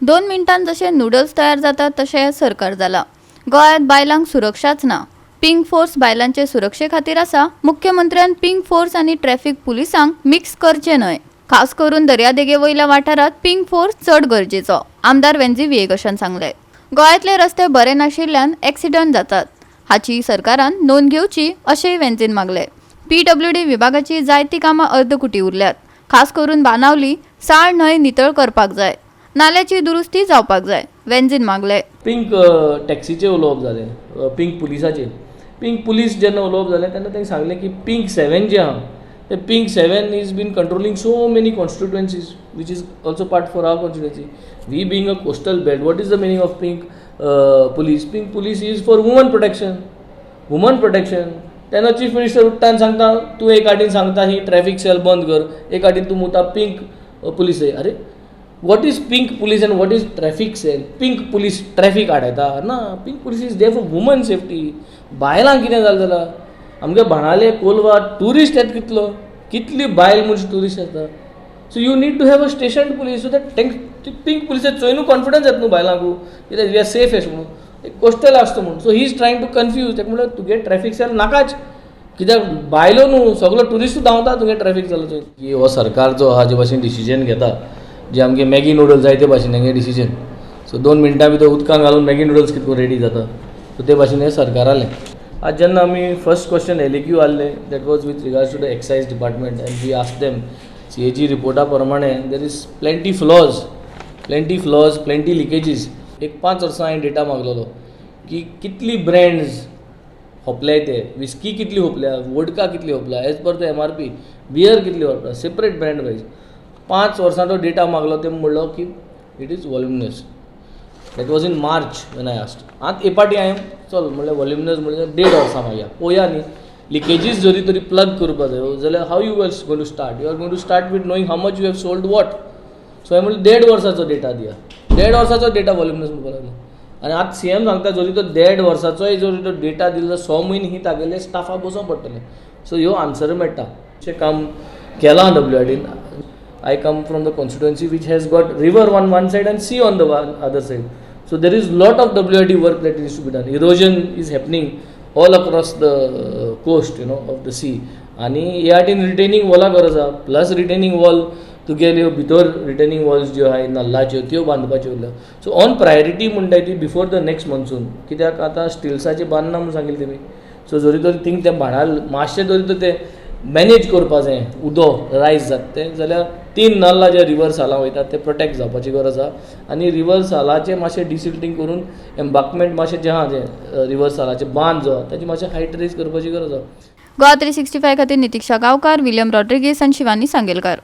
2 मिनटान जशे नुडल्स तयार जातात तशें हें सरकार जालां. गोंयांत बायलांक सुरक्षाच ना. पिंक फोर्स बायलांचे सुरक्षे खातीर आसा. मुख्यमंत्र्यान पिंक फोर्स आनी ट्रॅफिक पुलिसांक मिक्स करचे न्हय. खास करून दर्यादेगे वयल्या वाठारांत पिंक फोर्स चड गरजेचो, आमदार वेंझी व्हिएगशान सांगलें. गोंयांतले रस्ते बरे नाशिल्ल्यान एक्सिडंट जातात, हाची सरकारान नोंद घेवची अशेंय वेंझीन मागलें. पीडब्ल्यूडी विभागाची जायतीं कामां अर्दकुटी उरल्यात. खास करून बाणावली साळ न्हंय नितळ करपाक जाय. नाल्याची दुरुस्ती जावपाक जाय, वेंझीन मागलें. पिंक टॅक्सीचें उलोवप जालें, पिंक पुलिसाचें. पिंक पुलीस जेन्ना उलोवप जालें तेन्ना तांणी सांगलें की पिंक सेवन जे आहा ते Pink Seven is been controlling so many constituencies, which is also part for our constituency. We being a coastal belt, what is the meaning of pink police? Pink police is for woman protection, woman protection. तेन्ना chief minister उठ्ठा आनी सांगता, तूं एक आटीन सांगता ही traffic sale बंद कर, एक आटीन तूं मुता पिंक पुलीस. अरे, what is pink police and what is traffic cell? Pink police traffic आडायता ना. Pink police is there for woman safety. बायलांक कितें जालें जाल्यार आमगे बाणावले, कोलवा ट्युरिस्ट येता कितलो, कितली बायल मनीस ट्युरिस्ट येता. So you need to have a station police so that तांकां पिंक पुलिसाक चोयनू कॉन्फिडन्स येता न्हू बायलांकू, कित्याक we are safe अशें म्हणून, एक कोस्टल आसता म्हणून. So he is trying to confuse. ताका म्हणल्यार तुगे ट्रॅफिक सेल नाकाच, कित्याक बायलो न्हू, सगलो ट्युरिस्टू धांवता तुगे ट्रॅफिक जालो थंय. की हो सरकार जो आहा, जे भाशेन डिसिजन घेता, जे आमगे मॅगी नुडल्स जाय ते भाशेन हेंगे डिसिजन. सो 2 मिनटां भितर उदकान घालून मॅगी नुडल्स कितें करून रेडी जाता, सो ते भाशेन हें सरकारालें. आज जेन्ना आमी फर्स्ट क्वेश्चन एलएक्यू आहले, that was with regards to the excise department, and we ask them, CAG रिपोर्टा प्रमाणे there is plenty flaws, plenty flaws, plenty leakages. एक 5 वर्सां हांवें डेटा मागलेलो की कितली ब्रँड्स सोंपल्याय ते, विस्की कितली सोंपल्या, वोडका कितली सोंपल्या as per the MRP, beer कितली सोंपल्या, सेपरेट ब्रँड वायज. 5 वर्सां तो डेटा मागलो. ते म्हणलो की it is voluminous. That was in March when I asked. आतां ए पाटी हांवें चल म्हणल्यार वॉल्युमिनस म्हणल्यार देड वर्सां मागया, पळोवया न्ही. लिकेजीस जरी तरी प्लग करपा जायो जाल्यार how you are going to start? You are going to start with knowing how much you have sold what. So हांवें म्हणलें, देड वर्साचो डेटा दिया. देड वर्साचो डेटा वॉल्युमिनस म्हणपाक लागलो. आनी आतां सीएम सांगता, जरी तो देड वर्साचोय जरी तो डेटा दिलो जाल्यार 6 म्हयने ही तागेले स्टाफाक बसोवंक पडटलें. सो ह्यो आन्सर मेळटा. अशें काम केलां डब्ल्यू आर डीन. I come from the constituency which has got river on one side and sea on the one other side. So there is lot of WRD work that needs to be done. Erosion is happening all across the coast of the sea. आनी ह्या वाटेन retaining वॉला गरज आहा. Plus retaining wall तुगेल्यो भितर retaining walls ज्यो आहाय नल्लाच्यो, त्यो बांदपाच्यो उरल्या. सो ऑन प्रायोरिटी म्हणटाय ती बिफोर the next monsoon, कित्याक आतां स्टिल्साचें बांदना म्हूण सांगिल्लें तेमी. सो जरी तर थिंग तें भाणाल मातशें जरी तर तें मॅनेज करपा जाय, उदक रायज जाता तें जाल्यार तीन नल्ला जे रिवर साला वयतात ते प्रोटेक्ट जावपाची गरज आहा. आनी रिवर सालाचें मातशें डिसिल्टींग करून एम्बाकमेंट मातशें जें आहा, जें रिवर सालाचें बांद जो आहा, ताची मातशें हायट रेज करपाची गरज आहा. गोवा 365 खातीर नितिक्षा गांवकार, विलियम रॉड्रिगीस आनी शिवानी सांगेलकार.